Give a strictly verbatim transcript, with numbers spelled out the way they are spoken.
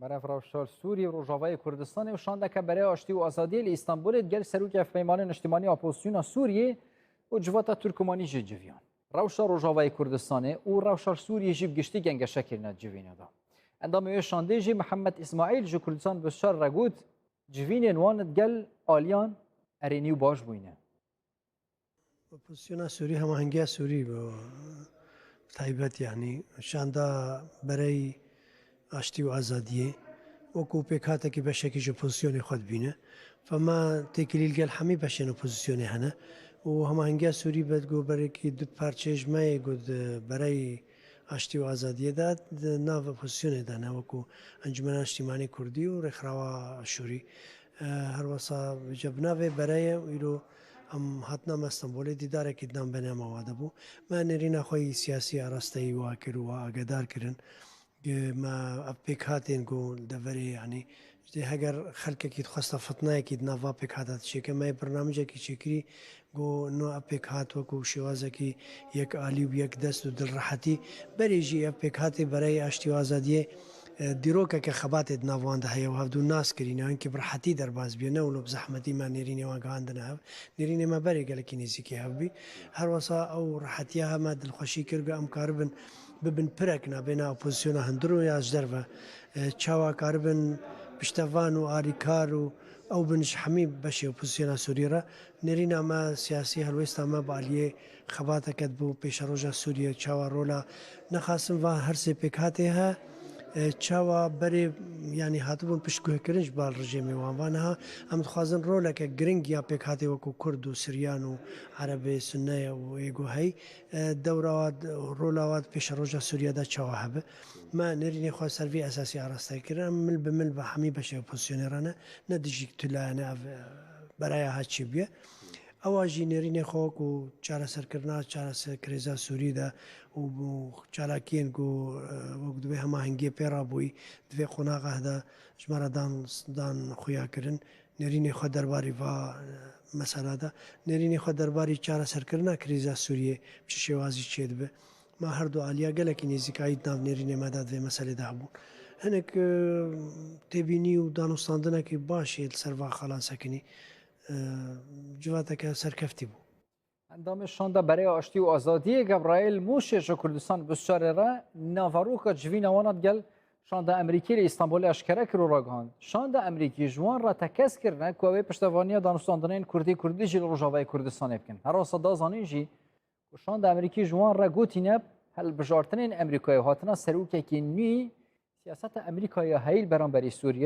Berev rewşa Sûriyê û Rojavayê Kurdistanê û şandeke bereya aştî û azadiyê li Îstanbulê digel serokê Hevpeymanê Niştimanî ya Opozîsyona Sûriyê û civata Turkmanî jî civiyan. Rewşa Rojavayê Kurdistanê û rewşa Sûriyê jî bi giştî gengeşe kirine civîna de. Endamê wê şandê jî Mihemed Îsmaîl ji Kurdistan Bişar re got, civînên wan digel aliyan erênî û baş bûyne. Opozisyona Sûrî, hemahengiya Sûrî bi taybet, yanî şanda berey aştî û azadiyê, wekû pêkhatekî beşekî ji opozisyonê xwe dibîne. Fema têkilî li gel hemî beşên opozisyonê hene û hemahengiya Sûrî be ku berekî du parçeyê ji me yê ku di berey aştî û azadiyê de di nav opozisyonê de ne, wekû Encûmena Niştîmanî Kurdî û Rêkxirawa Aşûrî. E, her wesa ji binavê bereyê îro em hatina me Stenbolê dîdarekî di navbena me wa de bû. Me nêrîna xwe yî siyasî arasteyî wa kir û wa agedar kirin. Ge me ev pêkhatên ku li deverê, yanî, ji dê heger xelkekî dixwesta fitneyekî di nav va pêkhata de çêke, me yê birnamicekî çêkirî, ku no ev pêkhat wekû şêwazekî yek alî û yek dest û dilrehetî, berê jî ev pêkhatê bereyê aştî û azadiyê, e, dîrokeke xebatê di nav wan de heye û hevdû nas kirîne, hinkî bi rehetî derbas bîye, ne wilo bi zehmetî me nêrînê wan gihandine hev. Nêrînê me berê gelekî nêzîkî hev bî. Her wesa ew rehetiya heme dilxweşî kir ku em karibin bibin pirek nabêna opozisyona hundir û ya ji derve, e, çawa karibin piştevan û alîkar û ew bin ji hemî beşê opozisyona Sûriyê re. Nêrîna me siyasî, helwêsta me bi aliyê xebateke dibû pêşeroja Sûriyê, çawa rola, nexasim va her sê pêkhatê he, e, çawa berê, yanî, hatibûn piştguhkirin ji bal rejêmê wan. Va niha em dixwazin roleke giring ya pêkhatê wekû Kurd û Siryan û Erebê Sunne ye û ê ku hey, e, dewra wa d-, rola wa di pêşeroja Sûriye de çawa hebe. Me nêrînê xwe ser vî esasî araste kirin. Em mil bi mil bi hemî beşê opozisyonê re ne, ne dijî tu laye ne ev, e, beraya ha çêbûye. Ewa jî nêrînê xwe wekû çareserkirina, çareser krêza Sûrî de û bu çalakiyên ku, e, wek divê hemahengiyê pê rabûyî, divê qonaxa de ji me re dan, dan xuya kirin. Nêrînê xwe derbarî va, e, mesela de, nêrînê xwe derbarî çareserkirina krîza Sûriyê bi çi şêwazî çêdibe. Ma her du aliya gelekî nêzîkayî di nav nêrînê me de di vê meselê de hebûn. Hinek, e, têbînî û danûstandinekî baş ê li ser va xalan sekinî. E, civateke serkeftî bû. Endamê Şanda Bereya Aştî û Azadiyê Gebraîl Mûşê ji Kurdistan Bişarê re naveroka civîna wan a digel Şanda Emerîkî li Îstanbulê eşkere kir û ragihand, Şanda Emerîkî ji wan re tekez kirine ku ew ê piştevaniya danûstandinên Kurdî Kurdî jî li Rojavayê Kurdistanê bikin. Her wisa da zanîn jî ku Şanda Emerîkî ji wan re gotîne, hilbijartinên Emerîkayê û hatina serokekî nû siyaseta Emerîkayê ya heyî li beramberî Sûriyê